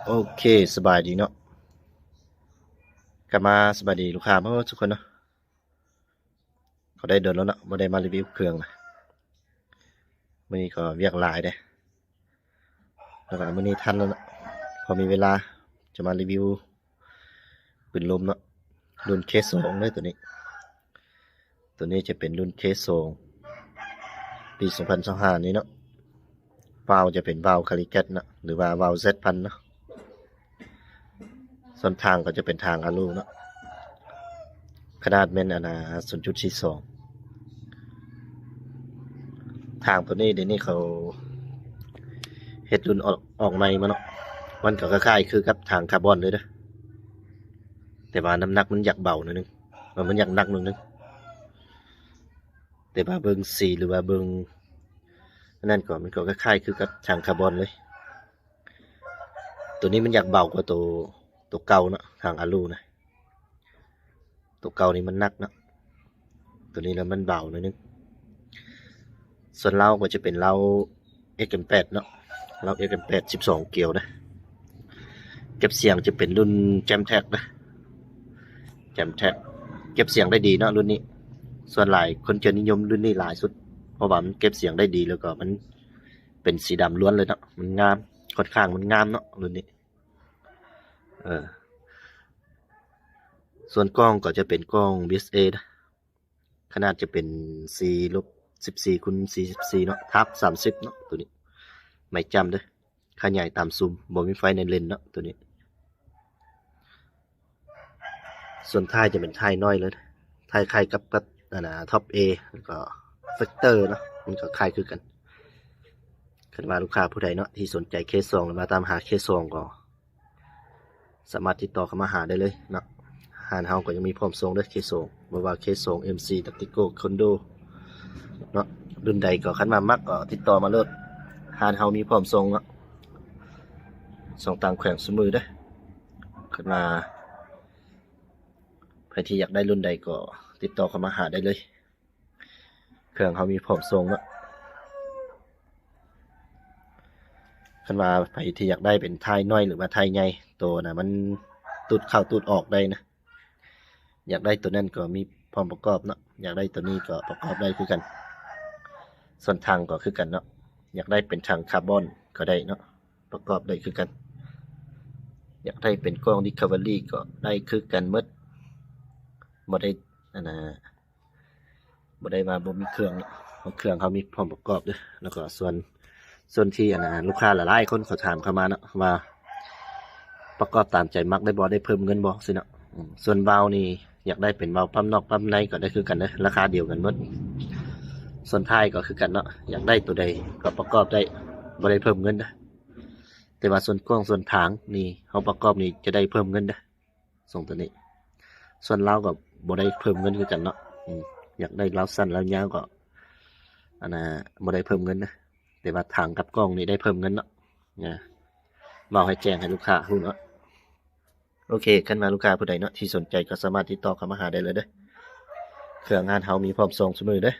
ໂອເຄ ສະບາຍດີເນາະ ກັບມາສະບາຍດີລູກຄ້າໝົດທຸກຄົນເນາະ. ກໍໄດ້ດົນແລ້ວເນາະ ບໍ່ໄດ້ມາຣີວິວເຄື່ອງນະ. ມື້ນີ້ກໍວຽກຫຼາຍເດ້ ແລ້ວກໍມື້ນີ້ທັນແລ້ວເນາະ ພໍມີເວລາຈະມາຣີວິວປືນລົມເນາະ ລຸ້ນເຄສອງເດີ ໂຕນີ້. ໂຕນີ້ຈະເປັນລຸ້ນເຄສອງ ປີສອງພັນຊາວຫ້ານີ້ເນາະ. ວາວຈະເປັນວາວຄາລິແກັດເນາະ ຫຼືວ່າວາວແຊັດພັນເນາະ. ສ່ວນທາງກໍຈະເປັນທາງອາລູເນາະ ຂະໜາດແມ່ນ ອັນນ່າ ສູນຈຸດສີ່ສອງ. ທາງໂຕນີ້ດຽວນີ້ເຂົາເຮັດລຸ້ນອອກ ອອກໃໝ່ມາເນາະ ມັນກໍຄ້າຍໆຄືກັບທາງຄາບອນເລີຍເດີ ແຕ່ວ່ານ້ຳໜັກມັນຢາກເບົາໜ້ອຍໜຶ່ງ ເອີ ມັນຢາກໜັກໜ້ອຍໜຶ່ງ. ແຕ່ວ່າເບິ່ງສີ ຫຼືວ່າເບິ່ງອັນນັ້ນກໍ ມັນກໍຄ້າຍໆຄືກັບທາງຄາບອນເລີຍ. ໂຕນີ້ມັນຢາກເບົາກວ່າໂຕ ໂຕເກົ່າເນາະ ທາງອາລູນະ. ໂຕເກົ່ານີ້ມັນໜັກເນາະ ໂຕນີ້ລະມັນເບົາໜ້ອຍໜຶ່ງ. ສ່ວນເລົາກໍຈະເປັນເລົາ ເອັກເອັມແປດເນາະ ເລົາ ເອັກເອັມແປດ ສິບສອງກຽວເດີ. ເກັບສຽງຈະເປັນລຸ້ນແຈມແທັກເດີ ແຈມແທັກ ເກັບສຽງໄດ້ດີເນາະລຸ້ນນີ້. ສ່ວນຫຼາຍຄົນຈະນິຍົມລຸ້ນນີ້ຫຼາຍສຸດ ເພາະວ່າມັນເກັບສຽງໄດ້ດີ ແລ້ວກໍມັນເປັນສີດຳລ້ວນເລີຍເນາະ ມັນງາມ ຂ້ອນຂ້າງມັນງາມເນາະລຸ້ນນີ້. ເອີ ສ່ວນກ້ອງກໍຈະເປັນກ້ອງ ບີເອສເອ ເດີ ຂະໜາດຈະເປັນສີ່ລົບສິບສີ່ຄູນສີ່ສິບສີ່ເນາະ ທັບສາມສິບເນາະ ໂຕນີ້ ໄມ້ຈ້ຳເດີ ຂະຫຍາຍຕາມຊູມ ບໍ່ມີໄຟໃນເລນເນາະ ໂຕນີ້. ສ່ວນທ້າຍຈະເປັນທ້າຍນ້ອຍເລີຍ ທ້າຍຄ້າຍກັບ ກັບ ອັນນ່າ ທັອບເອ ແລ້ວກໍແຟັກເຕີເນາະ ມັນກໍຄ້າຍຄືກັນ. ຄັນວ່າລູກຄ້າຜູ້ໃດເນາະ ທີ່ສົນໃຈເຄສອງ ຫຼືມາຕາມຫາເຄສອງ ກໍ ສາມາດຕິດຕໍ່ເຂົ້າມາຫາໄດ້ເລີຍເນາະ. ຮ້ານເຮົາກໍຍັງມີພ້ອມສົ່ງເດີ ເຄສອງ ບໍ່ວ່າເຄສອງ ເອັມຊີ ແທັກຕິກໂກ ຄອນໂດເນາະ ລຸ້ນໃດກໍ ຄັນວ່າມັກກໍຕິດຕໍ່ມາໂລດ. ຮ້ານເຮົາມີພ້ອມສົ່ງເນາະ ສົ່ງຕ່າງແຂວງຊຸມື້ເດີ. ຄັນວ່າໃຜທີ່ຢາກໄດ້ລຸ້ນໃດກໍຕິດຕໍ່ເຂົ້າມາຫາໄດ້ເລີຍ. ເຄື່ອງເຮົາມີພ້ອມສົ່ງເນາະ. ຄັນວ່າໃຜທີ່ຢາກໄດ້ເປັນທ້າຍນ້ອຍ ຫຼືວ່າທ້າຍໃຫຍ່ ໂຕນະມັນຕູດເຂົ້າຕູດອອກໄດ້ນະ ຢາກໄດ້ໂຕນັ້ນກໍມີພ້ອມປະກອບເນາະ ຢາກໄດ້ໂຕນີ້ກໍປະກອບໄດ້ຄືກັນ. ສ່ວນຖັງກໍຄືກັນເນາະ ຢາກໄດ້ເປັນຖັງຄາບອນກໍໄດ້ເນາະ ປະກອບໄດ້ຄືກັນ. ຢາກໄດ້ເປັນກ້ອງ Recovery ກໍໄດ້ຄືກັນໝົດ ບໍ່ໄດ້ ອັນນ່າ ບໍ່ໄດ້ວ່າບໍ່ມີເຄື່ອງເນາະ ເຄື່ອງເຮົາມີພ້ອມປະກອບເດີ. ແລ້ວກໍສ່ວນ ສ່ວນທີ່ ອັນນ່າ ລູກຄ້າຫຼາຍໆຄົນເຂົາຖາມເຂົ້າມາເນາະ ວ່າປະກອບຕາມໃຈມັກໄດ້ບໍ່ ໄດ້ເພີ່ມເງິນບໍ່ຊີ້ເນາະ. ອືມ ສ່ວນວາວນີ້ ຢາກໄດ້ເປັນວາວປ້ຳນອກປ້ຳໃນກໍໄດ້ຄືກັນເດີ ລາຄາດຽວກັນໝົດ. ສ່ວນທ້າຍກໍຄືກັນເນາະ ຢາກໄດ້ໂຕໃດກໍປະກອບໄດ້ ບໍ່ໄດ້ເພີ່ມເງິນເດີ. ແຕ່ວ່າສ່ວນກ້ອງສ່ວນຖາງນີ້ ເຮົາປະກອບນີ້ຈະໄດ້ເພີ່ມເງິນເດີ ສອງໂຕນີ້. ສ່ວນລາວກໍບໍ່ໄດ້ເພີ່ມເງິນຄືກັນເນາະ. ອືມ ຢາກໄດ້ລາວສັ້ນລາວຍາວກໍ ອັນນ່າ ບໍ່ໄດ້ເພີ່ມເງິນເດີ ແຕ່ວ່າຖັງກັບກ້ອງນີ້ໄດ້ເພີ່ມເງິນເນາະ. ນະ ເວົ້າໃຫ້ແຈ້ງໃຫ້ລູກຄ້າຮູ້ເນາະ. ໂອເຄ ຄັນວ່າລູກຄ້າຜູ້ໃດເນາະ ທີ່ສົນໃຈກໍສາມາດຕິດຕໍ່ເຂົ້າມາຫາໄດ້ເລີຍເດີ. ເຄື່ອງຮ້ານເຮົາມີພ້ອມສົ່ງຊຸມື້ເດີ.